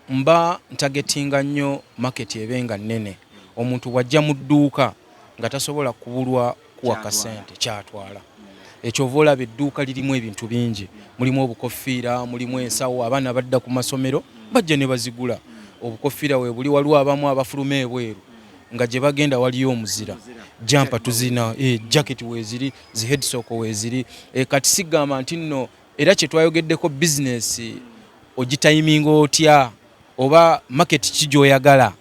mba ntargetinga nnyo market ebe nga nnene. Omuntu bw'ajja mu dduuka nga tasobola kubulwa kuwa Kyatwala. kasente kyatwala. Ekyova olaba edduuka lirimu ebintu bingi, mulimu obukofiira, mulimu ensawo. Abaana badda ku masomero bajja ne bazigula, obukofiira weebuli. Waliwo abamu abafuluma ebweru nga gye bagenda waliyo omuzira, jumper tuzina, jacket weeziri, zi headsock weeziri. Kati sigamba nti nno era kye twayogeddeko, bizinesi ogitayiminga otya oba market ki gy'oyagala.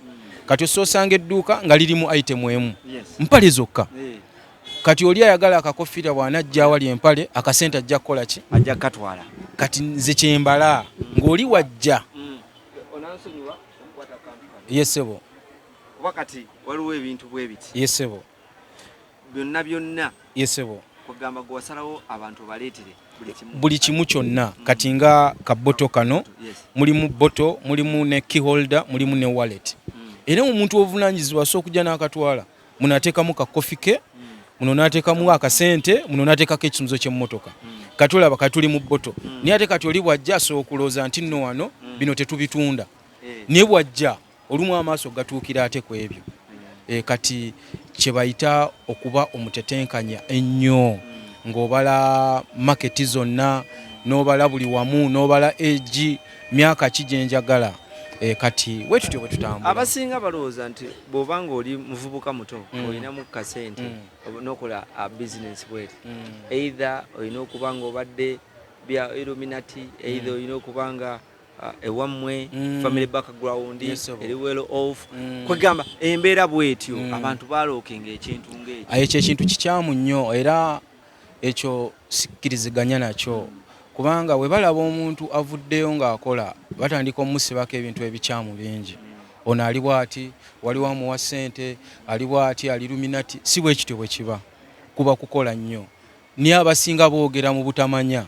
Kati osoosanga edduuka nga lirimu item emu, mpale zokka. Kati oli ayagala akakofiira bw'anajja awali empale, akasente ajja kukola ki? Ajja katwala. Kati nze kyembala ng'oli wajja. Onansonyiwa okukwata kantu kano? Yes, ssebo. Kuba kati waliwo ebintu bwe biti. Yes, ssebo. Byonna byonna. Yes, ssebo. Kugamba gwe wasalawo abantu baleetere buli kimu. Buli kimu kyonna. Kati nga kaboto kano, mulimu boto, mulimu ne keyholder, mulimu ne wallet. Era omuntu obuvunanyizibwa asobola okujja n'akatwala, muno ateekamu kakofi ke, muno n'ateekamu akasente, muno n'ateekako ekisumuzo ky'emmotoka. Kati olaba kati tuli mu boto, naye ate kati oli bw'ajja asobola okulowooza nti nno wano bino tetubitunda, naye bw'ajja olumu amaaso gatuukira ate ku ebyo. Kati kye bayita okuba omutetenkanya ennyo, ng'obala market zonna, n'obala buli wamu, n'obala egi myaka ki gye njagala. Kati bwe tutyo bwe tutambula. Abasinga balowooza nti bw'oba nga oli muvubuka muto, olinamu kasente, n'okola bizinesi bweti, either olina okuba nga obadde bya Illuminati, either olina okuba nga ewammwe family background Yes, sir. eri well off. Kwegamba embeera bwetyo, abantu balookenga ekintu ng'ekyo. Ekyo ekintu kikyamu nnyo, era ekyo sikkiriziganya nakyo, kubanga bwe balaba omuntu avuddeyo ng'akola, batandika omusibako ebintu ebikyamu bingi. Ono ali bw'ati, waliwo amuwa ssente, ali bw'ati, ali Illuminati. Si bwe kityo bwe kiba, kuba kukola nnyo, naye abasinga boogera mu butamanya.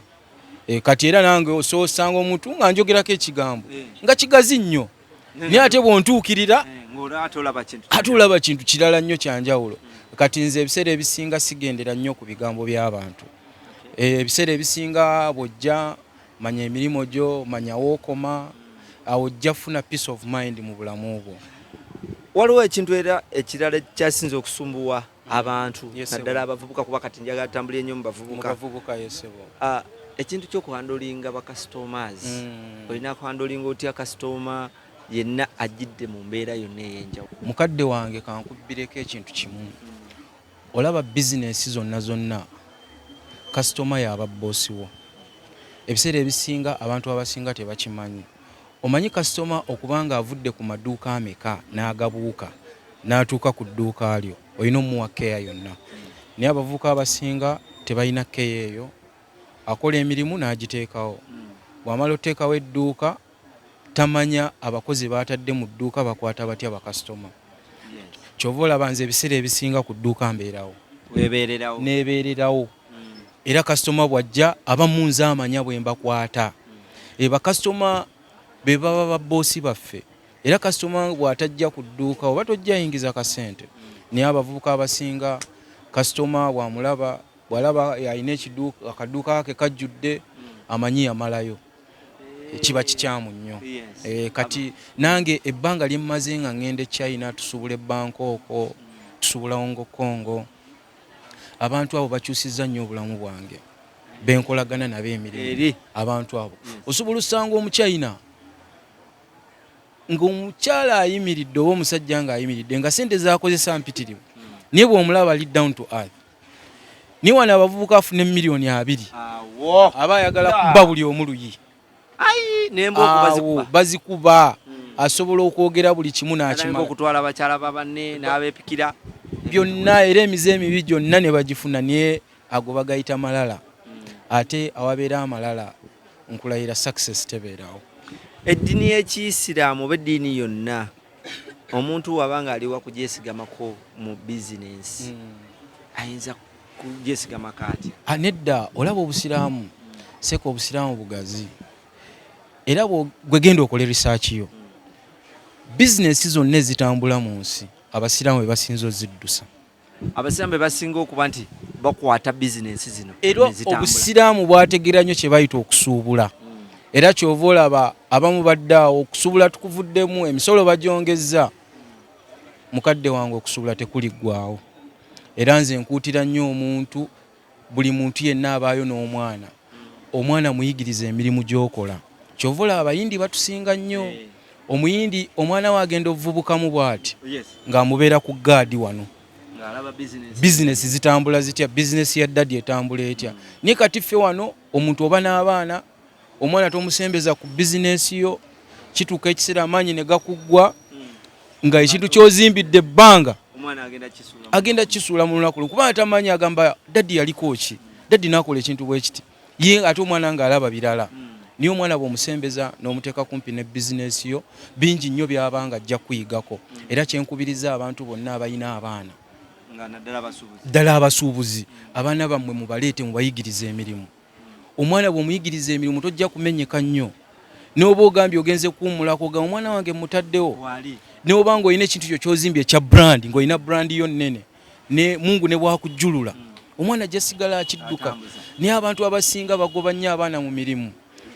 Kati era nange osanga omuntu nga njogerako ekigambo nga kigazi nnyo, naye ate bw'ontuukirira, Ng'olaba ate olaba kintu ate olaba kintu kirala nnyo kyanjawulo. Kati nze ebiseera ebisinga sigendera nnyo ku bigambo by'abantu. Ebiseera ebisinga bw'ojja, manya emirimu gyo, manya wookoma, awo ojja funa peace of mind mu bulamu bwo. Waliwo ekintu era ekirala ekyasinze okusumbuwa abantu, Yes, naddala abavubuka, kuba kati njagala tambula ennyo mu mu bavubuka. Bavubuka, yes, ssebo. Ekintu ky'okuhandlinga bacustomers. Olina kuhandlinga otya kasitoma yenna ajjidde mu mbeera yonna ey'enjawulo? Mukadde wange, kankubbireko ekintu kimu. Olaba bizinesi zonna zonna, kasitoma y'aba boss wo. Ebiseera ebisinga abantu abasinga tebakimanyi. Omanyi kasitoma okuba nga avudde ku maduuka ameka n'agabuuka n'atuuka ku dduuka lyo, olina omuwa keya yonna. Naye abavubuka abasinga tebalina keya eyo. Akola emirimu n'agiteekawo, bw'amala oteekawo edduuka, tamanya abakozi baatadde mu dduuka bakwata batya bakasitoma. Kyova olaba nze ebiseera ebisinga ku dduuka mbeerawo. Webeererawo. Nebeererawo, era kasitoma bw'ajja abamu nze amanya bwe mbakwata. Bakasitoma be baba baboosi baffe, era kasitoma bw'atajja ku dduuka oba tojja yingiza kasente. Naye abavubuka abasinga kasitoma bw'amulaba, bw'alaba alina ekiduuka, akaduuka ke kajjudde, amanyi yamalayo. Kiba kikyamu nnyo. Kati nange ebbanga lye mmaze nga ŋŋenda e China, tusuubula e Bangkok, tusuubula Hong Kong, abantu abo bakyusizza nnyo obulamu bwange. Benkolagana nabo emirimu, abantu abo osobola osanga Omuchina ng'omukyala ayimiridde oba omusajja ng'ayimiridde nga sente zakozesa mpitirivu, naye bw'omulaba ali down to earth. Naye wano abavubuka afuna 2 million aba ayagala kuba buli omu luyi. Awo bazikuba. Asobola okwogera buli kimu n'akimala. Okutwala abakyala babanne n'abeepikira. Byonna, era emize emibi gyonna ne bagifuna. Naye ago bagayita malala, ate awabeera amalala nkulayira success tebeerawo. Eddiini y'Ekiyisiraamu oba eddiini yonna, omuntu waba nga aliwa kugyesigamako mu bizinensi, ayinza kugyesigamako atya? Ah, nedda, olaba Obusiraamu, seeka, Obusiraamu bugazi, era gwe genda okole research yo. Bizinesi zonna ezitambula mu nsi, Abasiraamu be basinza oziddusa. Abasiraamu be basinga okuba nti bakwata bizinensi zino era ne zitambula. Obusiraamu bwategeera nnyo kye bayita okusuubula, era kyova olaba abamu badde awo, okusuubula tukuvuddemu, emisolo bagyongezza. Mukadde wange, okusuubula tekuliggwawo, era nze nkuutira nnyo omuntu, buli muntu yenna abaayo n'omwana, omwana muyigiriza emirimu gy'okola. Kyova olaba Abayindi batusinga nnyo. Omuyindi omwana we agenda ovubukamu bw'ati ng'amubeera ku gaadi wano, ng'alaba bizinensi. Bizinesi zitambula zitya, bizinesi ya daddy etambula etya? Naye kati ffe wano omuntu oba n'abaana, omwana tomusembeza ku bizinesi yo. Kituuka ekiseera amaanyi ne gakuggwa nga ekintu kyozimbidde ebbanga omwana agenda kisuula. Agenda kisuula mu lunaku lumu, kubanga tamanyi. Agamba, "Daddy yaliko ki? Daddy nakola ekintu bwe kiti." Ye ate omwana ng'alaba birala. Naye omwana bw'omusembeza n'omuteeka kumpi ne bizinesi yo, bingi nnyo by'abanga ajja kuyigako. Era kyenkubiriza abantu bonna abalina abaana, nga naddala abasuubuzi, ddala abasuubuzi, abaana bammwe mubaleete mubayigirize emirimu. Omwana bw'omuyigiriza emirimu tojja kumenyeka nnyo. N'oba ogambye ogenze kuwummulako, ogamba, "Omwana wange mutaddewo." Wali. N'oba ng'olina ekintu kyo kyozimbye ekya brand, ng'olina brand yo nnene, ne Mungu ne bwakujjulula, omwana ajja sigala akidduka. Atambuza. Naye abantu abasinga bagoba nnyo abaana mu mirimu.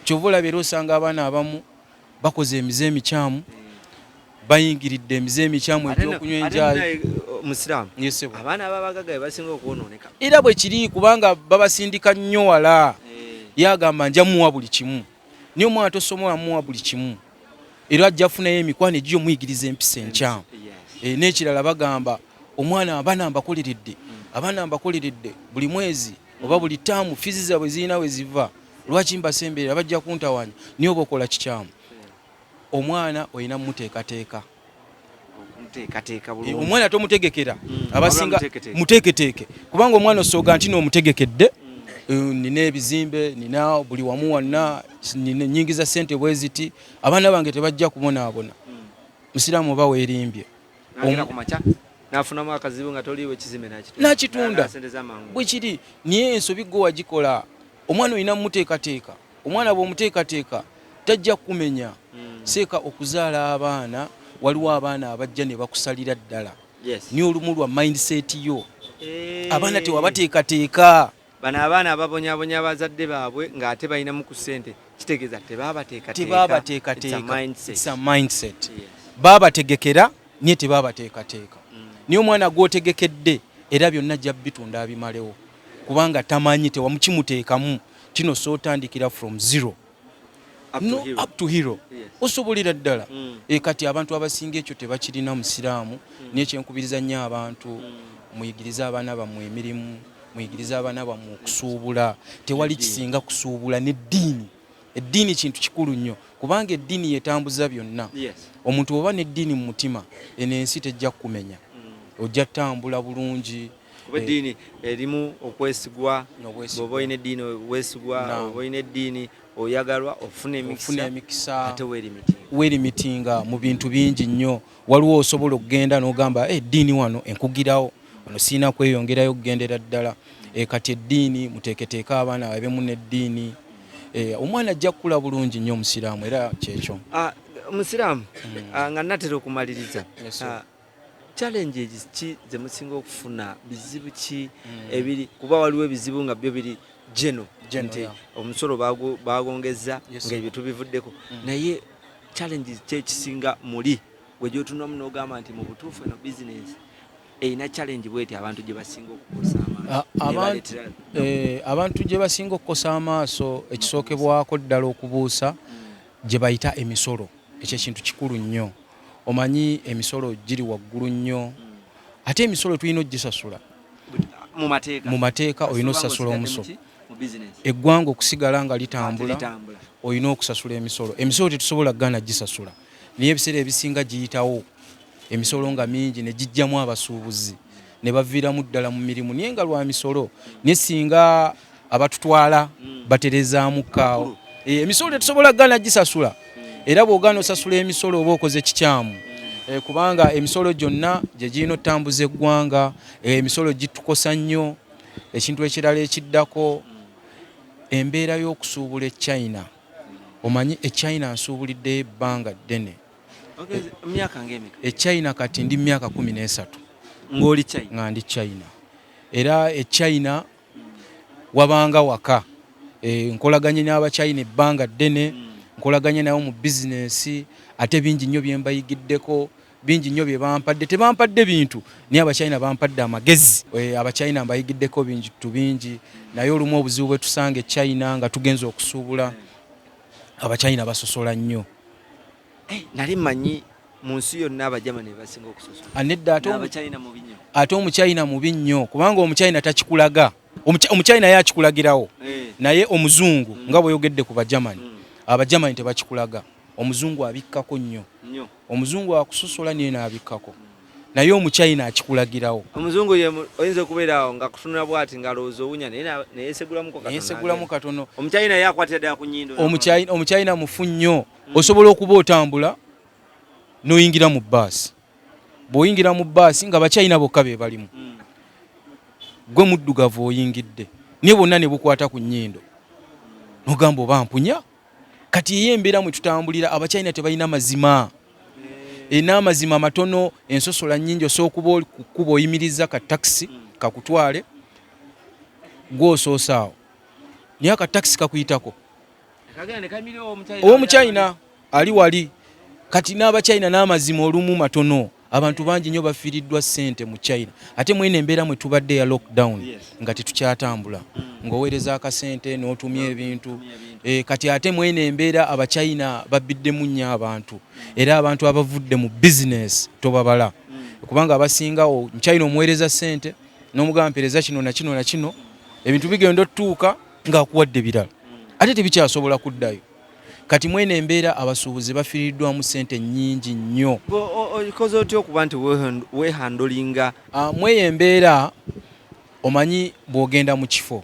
Kyova olaba era osanga abaana abamu bakoze emize emikyamu, bayingiridde emize emikyamu Ate egyokunywa ate enjayi. naye, Musiraamu, Yes, sir. abaana ababagaga be basinga okwonooneka. Era bwe kiri, kubanga babasindika nnyo wala. Yagamba, "Nja muwa buli kimu." Naye omwana tosobola muwa buli kimu, era ajja funayo emikwano egiyo muyigiriza empisa enkyamu. N'ekirala bagamba omwana, "Abaana mbakoleredde, abaana mbakoleredde buli mwezi oba buli taamu, fees zaabwe zirina we ziva, lwaki mbasemberera? Bajja kuntawanya." Naye oba okola kikyamu. Omwana olina mumuteekateeka. Okumuteekateeka bulungi. Omwana tomutegekera. Abasinga Wabula muteeketeeke. Muteeketeeke, kubanga omwana osooga nti noomutegekedde, nina ebizimbe, nina buli wamu wanna, nina nyingiza sente bwe ziti, abaana bange tebajja kubonaabona. Musiraamu oba weerimbye. Nagenda ku makya n'afunamu akazibu nga toliiwo, ekizimbe n'akitunda. N'akitunda. Sente z'amangu. Bwe kiri, naye ensobi gwe wagikola. Omwana olina mumuteekateeka. Omwana bw'omuteekateeka tajja kukumenya. Seeka, okuzaala abaana, waliwo abaana abajja ne bakusalira ddala. Niye olumu lwa mindset yo, abaana tewabateekateeka. Bano abaana ababonyabonya abazadde baabwe ng'ate balinamu ku ssente, kitegeeza tebabateekateeka. Tebabateekateeka. It's a mindset. It's a mindset. Babategekera naye tebabateekateeka. Naye omwana gw'otegekedde, era byonna ajja bitunda abimalewo, kubanga tamanyi, tewamukimuteekamu kino. Sootandikira from zero. Up to No, hero. up to hero. Osobolera ddala. Kati abantu abasinga ekyo tebakirina, Musiraamu. Naye kyenkubiriza nnyo abantu, muyigirize abaana bammwe emirimu, muyigirize abaana bammwe okusuubula. Tewali kisinga kusuubula n'eddiini. Eddiini kintu kikulu nnyo, kubanga eddiini yetambuza byonna. Omuntu oba n'eddiini mu mutima, eno ensi tejja kukumenya, ojja ttambula bulungi. Kuba eddiini erimu okwesigwa. N'obwesigwa. Bw'oba olina eddiini weesigwa. Oba olina eddiini oyagalwa, ofuna ofuna emikisa, emikisa, ate weerimitinga. Weerimitinga mu bintu bingi nnyo. Waliwo osobola okugenda n'ogamba, "Eh, eddiini wano enkugirawo, wano siina kweyongerayo okugendera ddala." Kati eddiini, muteeketeeke abaana babemu n'eddiini. Omwana ajja kukula bulungi nnyo, Omusiraamu, era kyekyo. Ah, Musiraamu, nga natera okumaliriza, Yes, sir. Challenges ki ze musinga okufuna? Bizibu ki ebiri? Kuba waliwo ebizibu nga byo biri geno Geno, nti omusolo bagongeza, sir. nga ebyo tubivuddeko, naye challenges ki ekisinga muli gwe gyotunamu n'ogamba nti mu butuufu eno business erina challenge bweti abantu gye basinga okukosa amaanyi? Abantu gye basinga okukosa amaaso, ekisookebwako ddala okubuusa gye bayita emisolo. Ekyo ekintu kikulu nnyo. Omanyi emisolo giri waggulu nnyo, ate emisolo tulina ogisasula mu mateeka. Olina osasula omusolo, eggwanga okusigala nga litambula olina okusasula emisolo. Emisolo tetusobola kugaana gisasula, naye ebiseera ebisinga giyitawo emisolo nga mingi ne gijjamu abasuubuzi ne baviiramu ddala mu mirimu, naye nga lwa misolo. Naye singa abatutwala baterezaamu kaawo, emisolo tetusobola kugaana gisasula. Era bw'ogaana osasula emisolo oba okoze kikyamu, kubanga emisolo gyonna gye girina otambuza eggwanga. Emisolo gitukosa nnyo. Ekintu ekirala ekiddako, embeera y'okusuubula e China. Omanyi e China nsuubuliddeyo ebbanga ddene. E China kati ndi myaka 13 ng'oli China. Nga ndi China, era e China wabanga waka. Nkolaganye n'Abachina ebbanga ddene, nkolaganye nabo mu bizinesi, ate bingi nnyo bye mbayigiddeko, bingi nnyo bye bampadde. Tebampadde bintu, naye Abachina bampadde amagezi. Abachina mbayigiddeko bingi tu bingi, naye olumu obuzibu bwe tusanga e China nga tugenza okusuubula, Abachina basosola nnyo. Nali mmanyi mu nsi yonna Abajamani basinga okusosola. Nedda, ate Omuchina mubi nnyo, kubanga Omuchina takikulaga. Omuchina ye akikulagirawo, naye omuzungu, nga bweyogedde ku Bajamani, Abajamani tebakikulaga. Omuzungu abikkako nnyo. Omuzungu akusosola naye n'abikkako, naye Omuchina akikulagirawo. Omuzungu oyinza okubeera awo nga kutunula bwati ng'alowooza owunya, naye neyesegulamuko. Neyesegulamu katono. Omuchina ye akwatira ddala ku nnyindo. Omuchina mufu nnyo. Osobola okuba otambula n'oyingira mu baasi. Bw'oyingira mu baasi nga Bachina bokka be balimu, gwe muddugavu oyingidde, naye bonna ne bukwata ku nnyindo, n'ogamba oba mpunya. Kati eyo embeera mwe tutambulira. Abachina tebalina mazima, n'amazima matono, ensosola nnyingi. Osobola okuba oli ku kkubo, oyimiriza ka takisi kakutwale, gw'osoose awo, naye akatakisi kakuyitako Owomuchina ali wali. Kati n'Abachina n'amazima olumu matono. Abantu bangi nnyo bafiiriddwa ssente mu China, ate mwene embeera mwe tubadde ya lockdown nga tetukyatambula, ng'oweereza akasente n'otumya ebintu. Kati ate mwene embeera Abachina babbiddemu nnyo abantu, era abantu abavudde mu bizinesi tobabala, kubanga abasinga China omuweereza ssente n'omugamba mpeereza kino na kino na kino, ebintu bigenda otutuuka ng'akuwadde birala, ate tebikyasobola kuddayo. Kati mwene embeera abasuubuzi bafiiriddwamu ssente nnyingi nnyo. Okoze otya okuba nti wehandlinga? Mweyo embeera, omanyi bw'ogenda mu kifo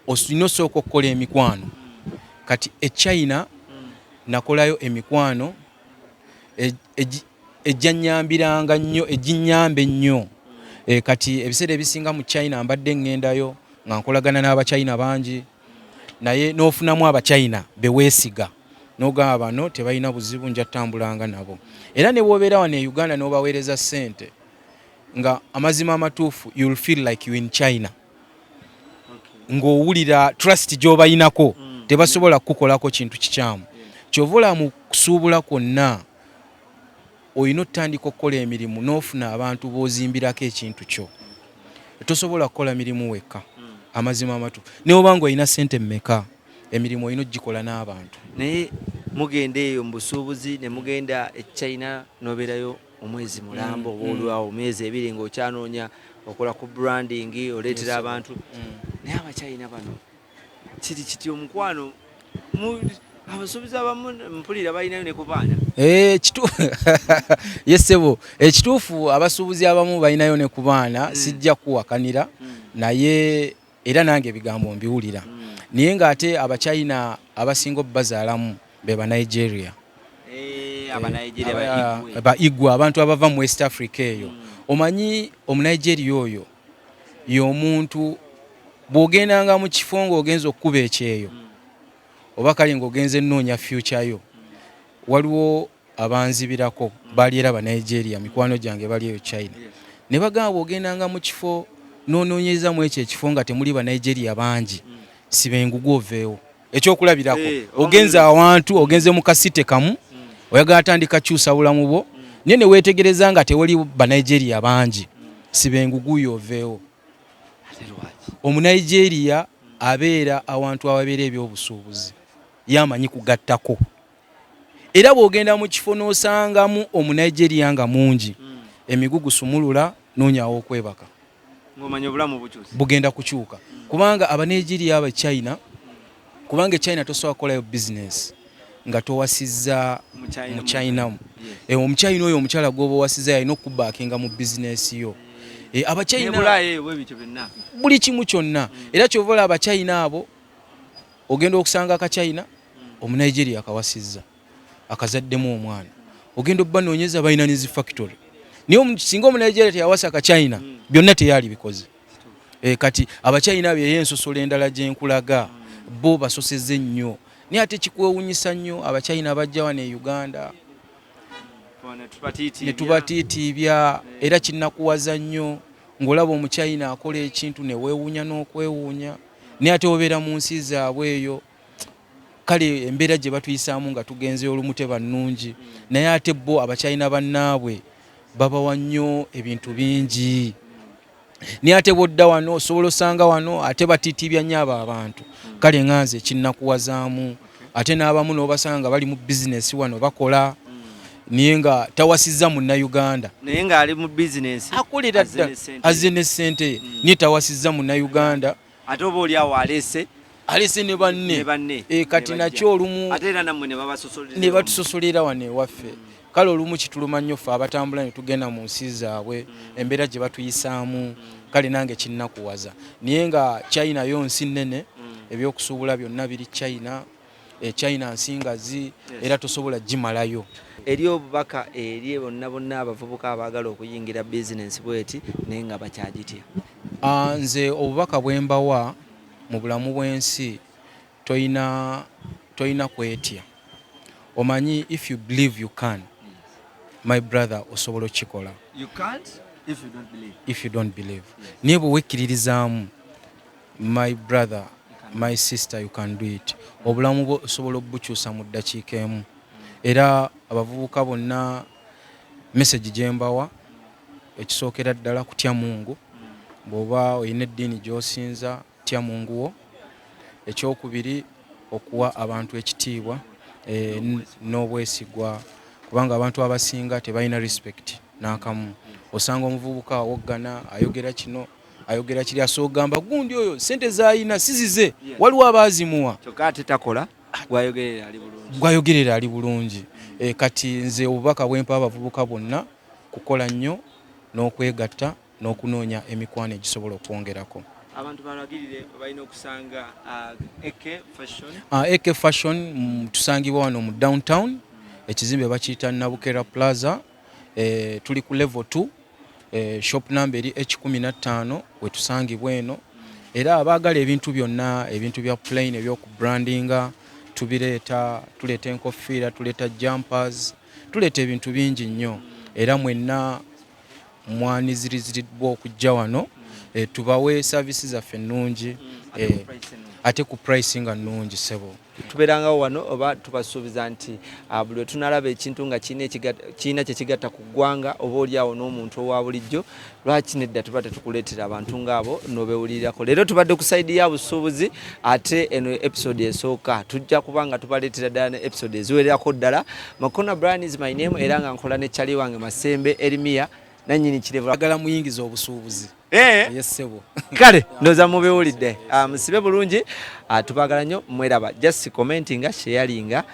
olina osooka okukola emikwano. Kati e China nakolayo emikwano ejjanyambiranga nnyo, eginyamba ennyo. Kati ebiseera ebisinga mu China mbadde ŋŋendayo nga nkolagana n'Abachina bangi, naye n'ofunamu Abachina beweesiga n'ogamba bano tebalina buzibu, nja ttambulanga nabo. Era ne bw'obeera wano e Uganda n'obaweereza ssente, nga amazima amatuufu, you'll feel like you in China, ng'owulira trust gy'obayinako, tebasobola kukukolako kintu kikyamu. Kyova olaba mu kusuubula kwonna olina otandika okukola emirimu n'ofuna abantu b'ozimbirako ekintu kyo. Tosobola kukola mirimu wekka, amazima amatuufu. Ne oba nga olina ssente mmeka, emirimu olina ogikola n'abantu. Naye mugenda eyo mu busuubuzi ne mugenda e China n'obeerayo omwezi mulamba oba olwawo myezi 2 ng'okyanoonya okola ku branding, oleetera abantu. Naye Abachina bano kiri kiti, omukwano, abasuubuzi abamu mpulira balinayo ne ku baana. Yes ssebo, ekituufu abasuubuzi abamu balinayo ne ku baana, sijja kuwakanira, naye era nange ebigambo mbiwulira. Naye ng'ate Abachina abasinga obbazaalamu be ba Nigeria. Ba Igwe, abantu abava mu West Africa eyo. Omanyi Omunigeria oyo y'omuntu bw'ogendanga mu kifo ng'ogenza okukuba ekyeyo, oba kale ng'ogenza ennoonya future yo, waliwo abanzibirako baali era Banigeria, mikwano gyange bali eyo China, ne bagamba bw'ogendanga mu kifo n'onoonyeza mu ekyo ekifo nga temuli Banigeria bangi, siba engugu oveewo. Ekyokulabirako, ogenze awantu, ogenze mu kasite kamu, oyagala tandika kyusa bulamu bwo, naye ne weetegereza nga tewali Banigeria bangi, siba engugu yo oveewo. Omunigeria abeera awantu awabeera ebyobusuubuzi, yamanyi kugattako. Era bw'ogenda mu kifo n'osangamu Omunigeria nga mungi, emigugu sumulula, noonyawo okwebaka. Ng'omanya obulamu bukyuse. Bugenda kukyuka, kubanga Abanigeria aba China, kubanga China tosobola kukolayo bizinesi nga towasizza Muchina. Omuchina oyo, omukyala gwoba owasizza, yalina okubaakinga mu bizinesi yo. Abachina buli kimu kyonna. Era kyova olaba Abachina abo, ogenda okusanga akachina Omunigeria akawasizza, akazaddemu omwana, ogenda obanoonyeza balina ne zi factory. Naye singa Omunigeria teyawasa akachina, byonna teyali bikoze. Kati Abachina abo, eyo ensosolo endala gyenkulaga, bo basoseze nnyo. Naye ate kikwewunyisa nnyo, Abachina bajja wano e Uganda ne tubatiitiibya. Era kinnakuwaza nnyo ng'olaba Omuchina akola ekintu ne weewuunya n'okwewuunya. Naye ate obeera mu nsi zaabwe eyo, kale embeera gye batuyisaamu nga tugenze olumu teba nnungi, naye ate bo Abachina bannaabwe babawa nnyo ebintu bingi. Naye ate bwodda wano, osobola osanga wano ate batiitiibya nnyo abo abantu. Kale nga nze kinnakuwazaamu, ate n'abamu n'obasanga nga bali mu bizinesi wano bakola, naye nga tawasizza Munnayuganda. Naye ng'ali mu bizinesi. Akolera ddala, azze ne ssente ye, naye tawasizza Munnayuganda. Ate oba oli awo alese Alese ne banne. Banne. Kati nakyo olumu ate era nammwe ne babasosolera. Ne batusosolera wano ewaffe. Kale olumu kituluma nnyo ffe abatambula ne tugenda mu nsi zaabwe, embeera gye batuyisaamu. Kale nange kinnakuwaza, naye nga China yo nsi nnene, ebyokusuubula byonna biri China. China nsi ngazi, era tosobola gimalayo. Eri obubaka eri bonna bonna abavubuka abaagala okuyingira bizinensi bweti naye nga bakyagitya? Nze obubaka bwe mbawa mu bulamu bw'ensi, toyina kwetya. Omanyi, if you believe you can, my brother, osobola okukikola. You can't if you don't believe. If you don't believe. Naye bwe wekkiririzaamu, my brother, my sister, you can do it. Obulamu bwo osobola obukyusa mu ddakiika emu. Era abavubuka bonna, message gye mbawa, ekisookera ddala kutya Mungu. Bw'oba olina eddiini gy'osinza, tya Mungu wo. Ekyokubiri, okuwa abantu ekitiibwa n'obwesigwa, kubanga abantu abasinga tebalina respect n'akamu. Osanga omuvubuka awoggana, ayogera kino, ayogera kiri, asoogamba gundi oyo sente z'ayina si zize, waliwo abaazimuwa. Kyokka ate takola, gwayogerera ali bulungi. Gwayogerera ali bulungi. Kati nze obubaka bwempa abavubuka bonna, kukola nnyo n'okwegatta n'okunoonya emikwano egisobola okwongerako. Abantu balagirire balina okusanga AK Fashion. AK Fashion, tusangibwa wano mu downtown, ekizimbe bakiyita Nabukera Plaza. Tuli ku level 2, shop number eri H15, wetusangibwa eno. Era abaagala ebintu byonna, ebintu bya plain, ebyokubrandinga, tubireeta. Tuleeta enkofiira, tuleeta jumpers, tuleeta ebintu bingi nnyo. Era mwenna mwaniriziddwa okujja wano, tubawe service zaffe ennungi, ate ku price nga nnungi, sebo. Tubeerangawo wano oba tubasuubiza nti buli lwe tunalaba ekintu nga kirina kyekigatta ku ggwanga oba oliawo n'omuntu owa bulijjo, lwaki nedda tuba tetukuleetera abantu ngaabo n'obewulirirako? Leero tubadde ku side ya busuubuzi, ate eno episode esooka. Tujja kuba nga tubaleetera ddala ne episode eziwererako ddala. Makona Brian is my name, era nga nkola ne kyali wange Masembe Erimiya, nannyini kirevu. Agala muyingiza obusuubuzi. Yes, ssebo. Kale ndowooza mubiwulidde. Musibe bulungi. Tubagala nnyo, mweraba. Just commentinga, sharinga.